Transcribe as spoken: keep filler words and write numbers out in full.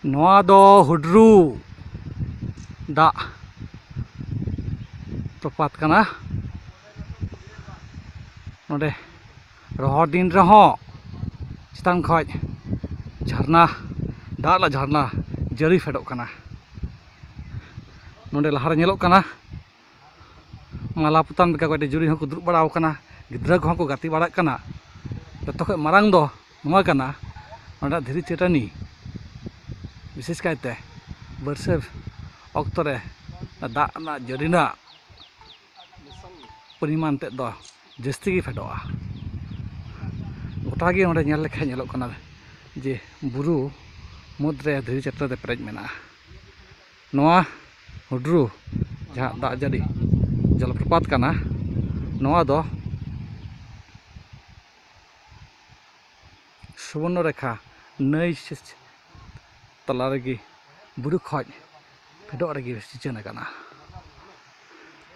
ᱱᱚᱣᱟ ᱫᱚ ᱦᱩᱰᱨᱩ ᱫᱟᱜ ᱛᱚᱯᱟᱛ ᱠᱟᱱᱟ᱾ ᱱᱚᱰᱮ ᱨᱚᱦᱚᱲ ᱫᱤᱱ ᱨᱮᱦᱚᱸ ᱪᱮᱛᱟᱱ ᱠᱷᱚᱡ ᱡᱷᱟᱨᱱᱟ, ᱫᱟᱜ ᱨᱮᱱᱟᱜ ᱡᱷᱟᱨᱱᱟ ᱡᱟᱹᱲᱤ ᱯᱷᱮᱰᱚᱜ ᱠᱟᱱᱟ᱾ ᱱᱚᱰᱮ ᱞᱟᱦᱟᱨᱮ ᱧᱮᱞᱚᱜ ᱠᱟᱱᱟ ᱢᱟᱞᱟ ᱯᱚᱛᱟᱢ ᱞᱮᱠᱟ ᱠᱚᱭᱮᱠᱴᱤ ᱡᱩᱨᱤ ᱦᱚᱸᱠᱚ ᱫᱩᱲᱩᱵ ᱵᱟᱲᱟ ᱟᱠᱟᱱᱟ, ᱜᱤᱫᱽᱨᱟᱹ ᱠᱚᱦᱚᱸ ᱠᱚ ᱜᱟᱛᱮ ᱵᱟᱲᱟᱜ ᱠᱟᱱᱟ᱾ ᱡᱚᱛᱚ ᱠᱷᱚᱱ ᱢᱟᱨᱟᱝ ᱫᱚ ᱱᱚᱣᱟ ᱠᱟᱱᱟ, ᱱᱚᱰᱮ ᱫᱷᱤᱨᱤ ᱪᱟᱹᱴᱟᱹᱱᱤ, ᱵᱤᱥᱮᱥ ᱠᱟᱭᱛᱮ ᱵᱟᱹᱨᱥᱟᱹ ᱚᱠᱛᱚ ᱨᱮ ᱫᱟᱜ ᱨᱮᱱᱟᱜ ᱡᱟᱹᱲᱤ ᱨᱮᱱᱟᱜ ᱯᱚᱨᱤᱢᱟᱱ ᱛᱮᱫ ᱫᱚ ᱡᱟᱹᱥᱛᱤ ᱜᱮ ᱯᱷᱮᱰᱚᱜᱼᱟ᱾ ᱜᱚᱴᱟ ᱜᱮ ᱚᱸᱰᱮ ᱧᱮᱞ ᱞᱮᱠᱷᱟᱱ ᱧᱮᱞᱚᱜ ᱠᱟᱱᱟ ᱡᱮ ᱵᱩᱨᱩ ᱢᱩᱫᱽᱨᱮ ᱫᱷᱤᱨᱤ ᱪᱟᱹᱴᱟᱹᱱᱤ ᱛᱮ ᱯᱮᱨᱮᱡ ᱢᱮᱱᱟᱜᱼᱟ᱾ ᱱᱚᱣᱟ ᱦᱩᱰᱨᱩ ᱡᱟᱦᱟᱸ ᱫᱟᱜ ᱡᱟᱹᱲᱤ ᱡᱚᱞᱚᱯᱨᱚᱯᱟᱛ ᱠᱟᱱᱟ, ᱱᱚᱣᱟ ᱫᱚ ᱥᱩᱵᱚᱨᱱᱚ ᱨᱮᱠᱷᱟ ᱱᱟᱹᱭ ᱛᱟᱞᱟ ᱨᱮᱜᱮ ᱵᱩᱨᱩ ᱠᱷᱚᱡ ᱯᱷᱮᱰᱚᱜ ᱨᱮᱜᱮ ᱥᱤᱪᱟᱹᱱ ᱟᱠᱟᱱᱟ᱾